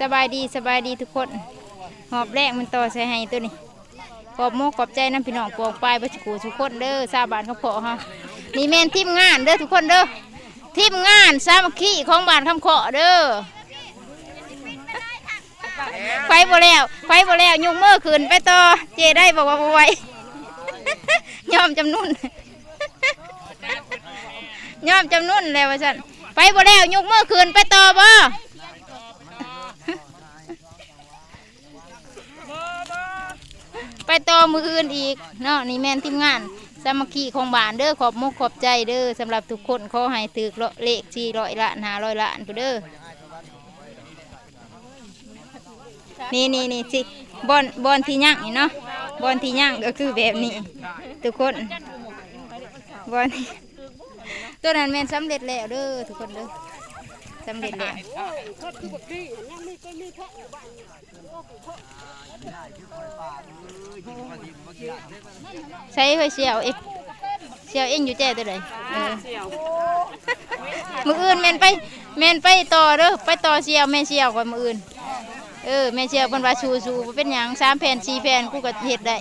ສະບາຍດີ ສະບາຍດີທຸກຄົນ. ຮອບແລກມັນຕໍ່ໃສ່ໄຮ່ໂຕນີ້. ຂອບມົກຂອບໃຈນຳພີ່ນ້ອງປ້ອງປາຍເບິດສູ່ຜູ້ສູ່ຄົນເດີ ຊາວບ້ານຄຳເຄາະເຮົາ. ນີ້ແມ່ນທີມງານເດີທຸກຄົນເດີ ທີມງານສາມັກຄີຂອງບ້ານຄຳເຄາະເດີ. ໃຜບໍ່ແລ້ວ ໃຜບໍ່ແລ້ວຍົກມືຂຶ້ນໄປຕໍ່. ເຈ້ໄດ້ບອກວ່າບໍ່ໄຫວ ຍອມຈຳນົນ ຍອມຈຳນົນແລ້ວວ່າຊັ້ນ. ໃຜບໍ່ແລ້ວຍົກມືຂຶ້ນໄປຕໍ່ບໍ່? ໄປຕໍ່ມື້ອື່ນອີກເນາະ. ນີ້ແມ່ນທີມງານສາມັກຄີຂອງບ້ານເດີ. ຂອບມົກຂອບໃຈເດີສຳລັບທຸກຄົນ. ຂໍໃຫ້ຖືກເລກສີ່ຮ້ອຍລ້ານ ຫ້າຮ້ອຍລ້ານພຸ້ນເດີ. ນີ້ໆໆ ຊິ ບ່ອນ ບ່ອນທີ່ຍັງນີ້ເນາະ ບ່ອນທີ່ຍັງກໍຄືແບບນີ້ທຸກຄົນ. ບ່ອນ ໂຕນັ້ນແມ່ນສຳເລັດແລ້ວເດີທຸກຄົນເດີ ສຳເລັດແລ້ວ. ໃສເຮີ້ຍ ສ່ຽວເອງ ສ່ຽວເອງຢູ່ແຈໂຕໃດ? ເອີ ມື້ອື່ນແມ່ນໄປ ແມ່ນໄປຕໍ່ເດີ ໄປຕໍ່ສ່ຽວ ແມ່ສ່ຽວຂ້ອຍມື້ອື່ນ. ເອີ ແມ່ສ່ຽວເພິ່ນວ່າສູ້ໆ ບໍ່ເປັນຫຍັງ ສາມແຜ່ນ ສີ່ແຜ່ນ ກູກໍເຮັດໄດ້.